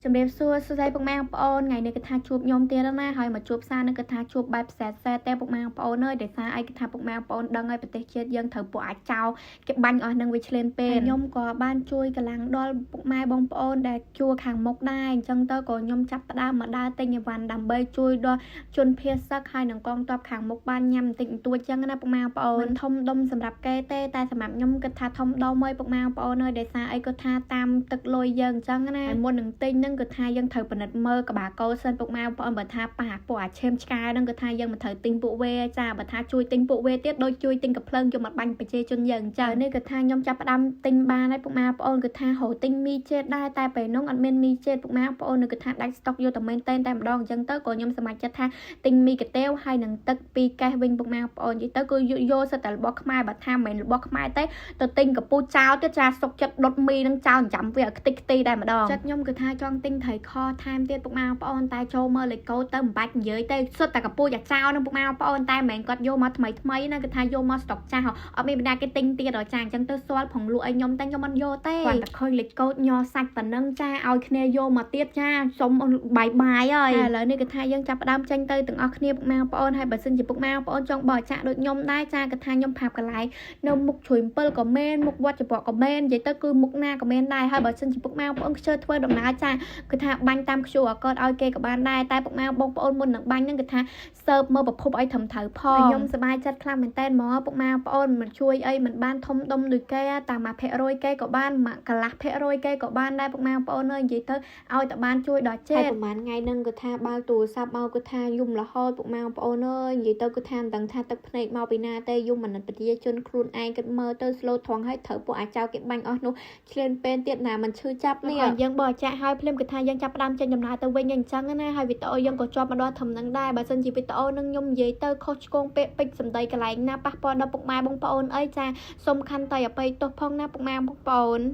ជំរាបសួរសួស្តីពុកម៉ែបងប្អូនថ្ងៃនេះគឺថាជួបខ្ញុំទៀតណាហើយមកជួបសារនេះគឺថាជួបបែបសែតសែតទេពុកម៉ែបងប្អូនអើយដោយសារអីគឺថាពុកម៉ែបងប្អូនដឹងហើយប្រទេសជាតិយើងត្រូវពួកអាចោគេបាញ់អស់នឹងវាឆ្លៀនពេកខ្ញុំក៏បានជួយកម្លាំងដល់ពុកម៉ែបងប្អូនដែលជួខាងមុខដែរអញ្ចឹងទៅក៏ខ្ញុំចាប់ផ្ដើមមកដើរទិញអីវ៉ាន់ដើម្បីជួយដល់ជនភៀសសឹកហើយនឹងកងទ័ពខាងមុខបានញ៉ាំបន្តិចបន្តួចចឹងណាពុកម៉ែបងប្អូនមិនធំដុំសម្រាប់គេទេតែសម្រាប់ខ្ញុំគិតថាធំដុំហើយពុកម៉ែបងប្អូនអើយដោយសារអីក៏ថាតាមទឹកលុយយើងអញ្ចឹងណាហើយមុននឹងទិញហ្នឹងគឺថាយើងត្រូវពិនិត្យមើលក្បាលកោសិនពុកម៉ែបងប្អូនបើថាប៉ះពួកអាឈាមឆ្កែហ្នឹងគឺថាយើងមិនត្រូវទិញពួកវាចាបើថាជួយទិញពួកវាទៀតដូចជួយទិញកំភ្លើងយកមកបាញ់ប្រជាជនយើងអញ្ចឹងនេះគឺថាខ្ញុំចាប់ផ្ដើមទិញបានហើយពុកម៉ែបងប្អូនគឺថារកទិញមីជាតិដែរតែពេលនោះអត់មានមីជាតិពុកម៉ែបងប្អូនគឺថាដាច់ស្តុកយកតែមែនតែនតែម្ដងអញ្ចឹងទៅក៏ខ្ញុំសមាជិកថាទិញមីកាតេវហើយនឹងទឹកពីរកេះវិញពុកម៉ែបងប្អូននិយាយទៅគឺយកសិតតែរបស់ខ្មែរបើថាមិនមែនរបស់ខ្មែរទេទៅទិញកពូចោលទៀតចាសុកចិត្តដុតមីនឹងចោលចាំវាឲ្យខ្ទេចខ្ទីតែម្ដងចិត្តខ្ញុំគឺថាចង់ទិញត្រីខថែមទៀតពុកម៉ែបងប្អូនតែចូលមើលលេខកូដទៅមិនបាច់និយាយទេសុទ្ធតែកពូចអាចោលនឹងពុកម៉ែបងប្អូនតែមិនមែនគាត់យកមកថ្មីថ្មីណាគឺថាយកមកស្តុកចាស់អត់មានបណ្ដាគេទិញទៀតដល់ចាអញ្ចឹងទៅសល់ផងលក់ឲ្យខ្ញុំតែខ្ញុំមិនយកទេគាត់តែឃើញលេខកូដញ័រសាច់ប៉ុណ្ណឹងចាឲ្យគ្នាយកមកទៀតចាសុំបាយបាយហើយឥឡូវនេះគឺថាយើងចាប់ផ្ដើមចេញទៅទាំងអស់គ្នាពុកម៉ែបងប្អូនហើយបើសិនជាពុកម៉ែបងប្អូនចង់បរិច្ចាគដូចខ្ញុំដែរចាគឺថាខ្ញុំប្រាប់កន្លែងនៅមុខជ្រួយ7ក៏មែនមុខវត្តច្បកក៏មែននិយាយទៅគឺមុខណាក៏មែនដែរហើយបើសិនជាពុកម៉ែបងប្អូនខ្ជិលធ្វើដំណើរចាគឺថាបាញ់តាម QR code ឲ្យគេក៏បានដែរតែពុកម៉ែបងប្អូនមុននឹងបាញ់ហ្នឹងគឺថាសើបមើលប្រភពឲ្យត្រឹមត្រូវផងខ្ញុំសប្បាយចិត្តខ្លាំងមែនតើហ្មងពុកម៉ែបងប្អូនមិនជួយអីមិនបានធំដុំដូចគេតាម1%គេក៏បានមួយកន្លះភាគរយគេក៏បានដែរពុកម៉ែបងប្អូនអើយនិយាយទៅឲ្យតែបានជួយដល់ ហើយ ចិត្ត ប្រហែលថ្ងៃហ្នឹងគឺថាបើកទូរស័ព្ទមកគឺថាយំរហូតពុកម៉ែបងប្អូនអើយនិយាយទៅគឺថាមិនដឹងថាទឹកភ្នែកមកពីណាទេយំមនិតប្រជាជនខ្លួនឯងគិតមើលទៅ slow ថងហើយត្រូវពួកអាចៅគេបាញ់អស់នោះឆ្លៀនពេនទៀតណាមិនឈឺចាប់នេះ នេះយើងបរិច្ចាគហើយភ្លាមគឺថាយើងចាប់ផ្ដើមចេញដំណើរទៅវិញអញ្ចឹងណាហើយវីដេអូយើងក៏ជាប់មកដល់ត្រឹមហ្នឹងដែរបើសិនជាវីដេអូនឹងខ្ញុំនិយាយទៅខុសឆ្គងពាក្យពេចន៍សម្ដីកន្លែងណាប៉ះពាល់ដល់ពុកម៉ែបងប្អូនអីចាសូមខន្តីអភ័យទោសផងណាពុកម៉ែបងប្អូន។